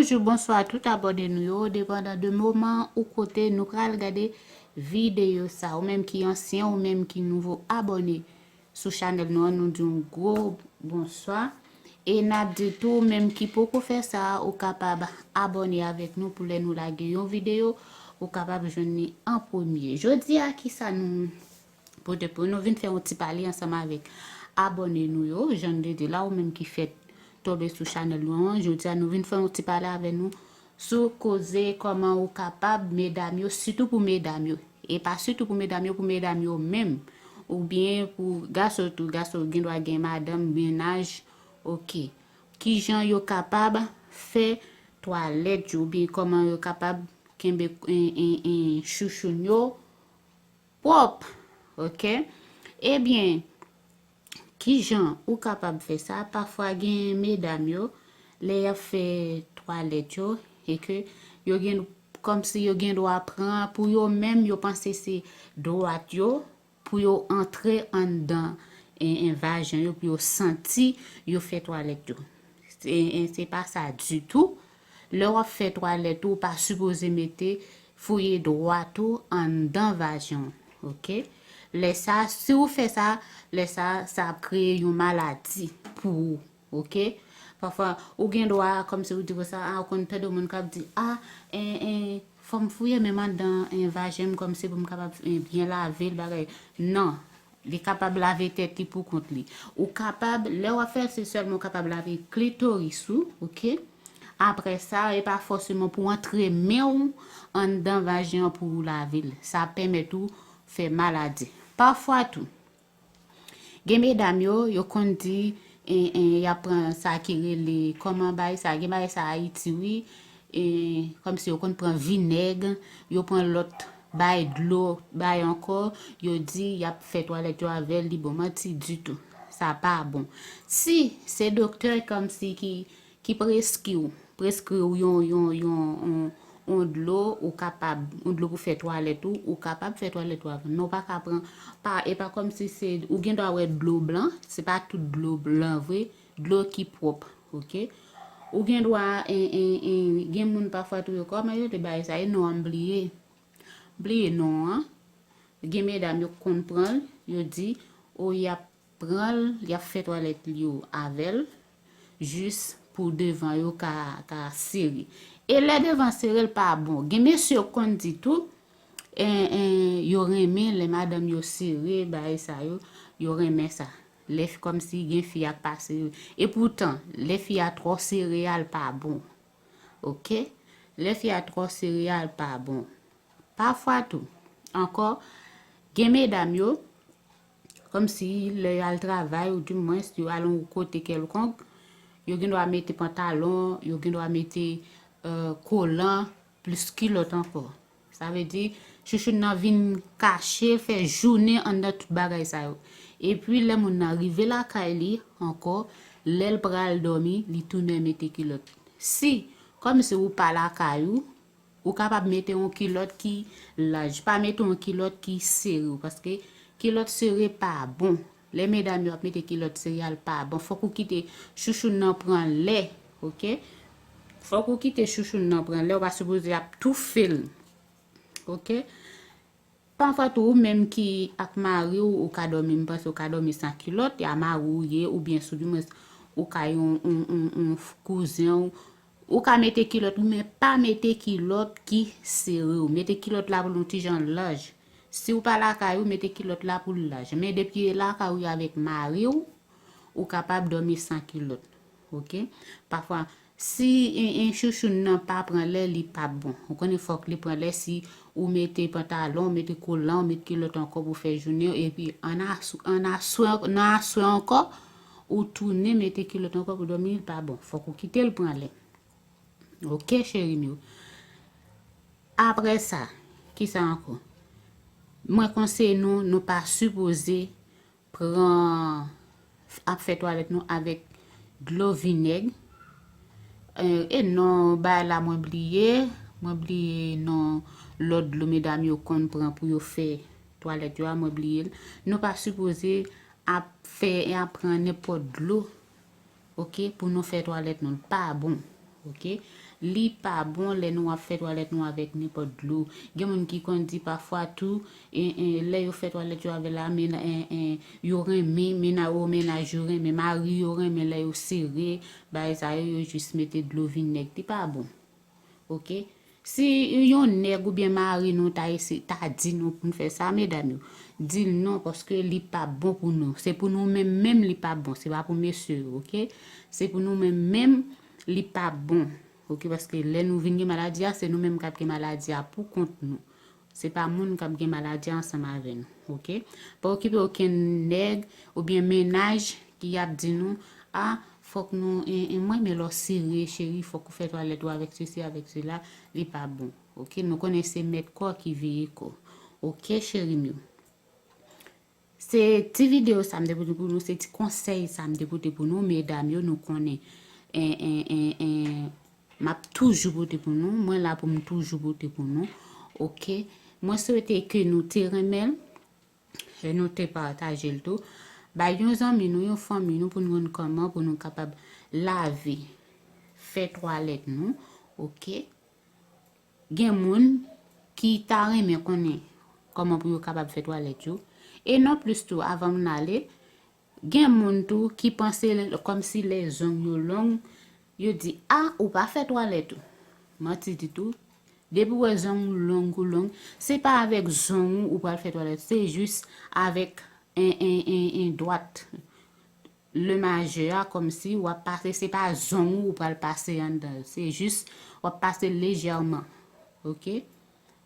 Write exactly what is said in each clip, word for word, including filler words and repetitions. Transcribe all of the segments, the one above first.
Bonjou, bonswa tout abòne nou yo, depandan de moman ou kote nou pral gade videyo sa. Ou menm ki ansyen, ou menm ki nouvo abòne sou chanèl nou an, nou di yon gwo bonswa. E n ap di tou, ou menm ki poko fè sa, ou kapab abòne avèk nou pou lè nou lage yon videyo, ou kapab jwenn li an premye. Jodi a, kisa nou pote pou nou vin fè yon ti pale ansanm avèk abòne nou yo, jan n te di la, ou menm ki fèk tonbe sou chanèl nou an, jodi a nou vin fè yon ti pale avè nou sou koze kòman ou kapab, medam yo, sitou pou medam yo. E pa sitou pou medam yo, pou medam yo menm. Oubyen pou gason tou, gason gen dwa gen madanm, mennaj, oke. Kijan yo kapab fè twalèt yo, oubyen kòman yo kapab kenbe en, en, en, chouchoun yo pwòp, oke? Ebyen, kijan ou kapab fè sa? Pafwa gen medam yo, lè y ap fè twalèt yo, e ke yo gen, kòmsi yo gen dwa pran pou yo menm, yo panse se dwat yo, pou yo antre anndan en, en vajan yo, pou yo santi yo fè twalèt yo. Se, e, se pa sa ditou. Lè w ap fè twalèt ou, ou pa sipoze mete, fouye dwat ou anndan vajan w, oke? Lè sa, si w fè sa, lè sa, sa ap kreye yon maladi pou ou, oke? Pafwa, ou gen dwa, kòmsi ou di konsa, a, ou konn tande moun k ap di, a, en, en, fò m fouye men m anndan, en, vajen m kòmsi pou m kapab, en, byen lave l, bagay. Non, li kapab lave tèt li pou kont li. Ou kapab, lè w ap fè l, se sèlman ou kapab lave klitoris ou, oke? Apre sa, e pa fòseman pou antre men w anndan vajen an pou w lave l. Sa ap pèmèt ou fè maladi. Pafwa tou, gen medam yo, yo konn di, en, en, y ap pran sa ki rele, kòman bay sa, gen bay sa Ayiti, wi, e, kòmsi yo konn pran vinèg, yo pran lòt bay dlo, bay ankò, yo di y ap fè twalèt yo avè l, li bon, manti ditou. Sa pa bon. Si se doktè kòmsi ki, ki preskri w, preskri w yon, yon, yon, yon, yon dlo, ou kapab, yon dlo pou fè twalèt ou, ou kapab fè twalèt ou avè l. Men ou pa ka pran, pa, e pa kòmsi se, ou gen dwa wè dlo blan, se pa tout dlo blan vre, dlo ki pwòp, oke? Ou gen dwa, en, en, en, gen moun pafwa tou yo, kòman yo te bay sa, e non an m bliye. Bliye non an. Gen medam yo konn pran l, yo di, o, y ap pran l, y ap fè twalèt yo avè l, jis pou devan yo ka, ka sere. E lè devan sere l pa bon. Gen mesye yo konn di tou, en, en, yo renmen lè madanm yo sere, bagay sa yo, yo renmen sa. Lè fi, kòmsi gen fi a k pa sere. E poutan, lè fi a twò sere a, l pa bon. Oke? Lè fi a twò sere a, l pa bon. Pafwa tou, ankò, gen medam yo, kòmsi lè y al travay, ou dimwens, yo al yon kote kèlkonk, yo gen dwa mete pantalon, yo gen dwa mete, eh, kolan, plis kilòt ankò. Sa vle di, chouchoun nan vin kache, fè jounen anndan tout bagay sa yo. Epi, lè moun nan rive lakay li ankò, lè l pral dòmi, li tounen mete kilòt. Si, kòmsi ou pa lakay ou, ou kapab mete yon kilòt ki laj. Pa mete yon kilòt ki sere w, paske kilòt sere pa bon. Lè medam yo ap mete kilòt sere a, l pa bon. Fòk ou kite chouchoun nan pran lè, oke? Fòk ou kite chouchoun nan pran lè, ou pa sipoze ap toufe l, oke? Pafwa tou, ou menm ki ak mari w, ou ka dòmi, m panse ou ka dòmi san kilòt, ya mari w ye, oubyen sou dimwens, ou ka yon, yon, yon, yon kouzen w, ou ka mete kilòt, men pa mete kilòt ki sere w. Mete kilòt la pou l yon ti jan laj. Si w pa lakay ou, mete kilòt la pou l laj. Men depi e lakay ou ye avèk mari w, ou kapab dòmi san kilòt. Oke? Pafwa, si en, en chouchoun nan pa pran lè, li p ap bon. Ou konnen fòk li pran lè si ou mete pantalon, ou mete kolan, ou mete kilòt ankò pou fè jounen, epi an asw-, an aswè, nan aswè ankò, ou tounen mete kilòt ankò pou dòmi, li pa bon. Fòk ou kite l pran lè. Oke, cheri m yo. Apre sa, kisa ankò? Mwen konseye nou, nou pa sipoze pran, ap fè twalèt nou avèk dlo vinèg. Eh, e non, bagay la mwen bliye, mwen bliye non lòt dlo medam yo konn pran pou yo fè twalèt yo a, mwen bliye l. Nou pa sipoze ap fè, ap pran nenpòt dlo, oke, pou nou fè twalèt nou. L pa bon, oke? Li pa bon lè nou ap fè twalèt nou avèk nenpòt dlo. Gen moun ki konn di pafwa tou, e, e, lè yo fè twalèt yo avè la, men, e, e, yo renmen, mena-, o mennaj yo renmen, mari yo renmen lè yo sere, bagay sa yo, yo jis mete dlo vinèg. Li pa bon. Oke? Si yon nèg oubyen mari nou ta ese-, ta di nou pou n fè sa, medam yo, di l non, paske li p ap bon pou nou. Se pou nou menm menm li p ap bon, se pa pou mesye yo, oke? Se pou nou menm menm li p ap bon, oke? Paske lè nou vin gen maladi a, se nou menm k ap gen maladi a pou kont nou. Se pa moun k ap gen maladi a ansanm avè nou, oke? Pa okipe okenn nèg oubyen mennaj ki ap di nou, a, fòk nou, e, e, mwen renmen lè w sere, cheri, fòk ou fè twalèt ou avèk sesi, avèk sela, li pa bon. Oke, nou konnen se mèt kò ki veye kò. Oke, cheri m yo. Se ti videyo sa m te pote pou nou, se ti konsèy sa m te pote pou nou, medam yo, nou konnen. En, en, en, en, m ap toujou pote pou nou, mwen la pou m toujou pote pou nou. Oke, mwen swete ke nou te renmen l, e nou te pataje l tou. Bay yon zanmi nou, yon fanmi nou pou n konn kòman pou nou kapab lave, fè twalèt nou, oke? Gen moun ki ta renmen konnen kòman pou yo kapab fè twalèt yo. E non plis tou, avan m ale, gen moun tou ki panse l-, kòmsi lè zong yo long, yo di, a, ou pa fè twalèt ou. Manti ditou. Depi w wè zong ou long ou long, se pa avèk zong ou ou pral fè twalèt, se jis avèk en, en, en, en dwat le majè a, kòmsi w ap pase, se pa zong ou ou pral pase anndan, se jis w ap pase lejèman, oke?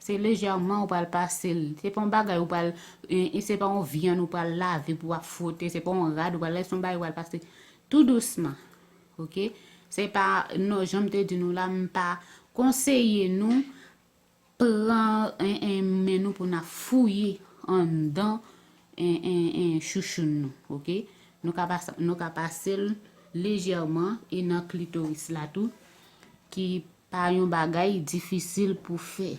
Se lejèman ou pral pase l, se pa yon bagay ou pral, e, e se pa yon vyann ou pral lave pou w ap fwote, se pa yon rad ou pral lave, se yon bagay ou pral pase tou dousman, oke? Se pa, non, jan m te di nou la, m pa konseye nou pran, en, en, men nou pou n ap fouye anndan, en, en, en, chouchoun nou, oke? Nou ka pas-, nou ka pase l lejèman e nan klitoris la tou, ki pa yon bagay difisil pou fè,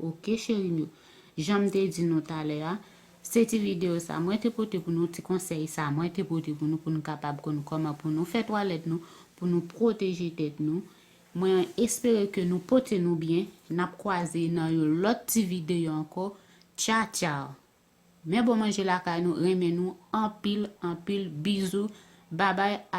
oke, cheri m yo? Jan m te di nou talè a, se ti videyo sa mwen te pote pou nou, ti konsèy sa mwen te pote pou nou, pou nou kapab konn kòman pou nou fè twalèt nou, pou nou pwoteje tèt nou. Mwen espere ke nou pote nou byen. N ap kwaze nan yon lòt ti videyo ankò. Tcha, tcha! Men bon manje lakay nou, renmen nou anpil, anpil. Bizou. Babay.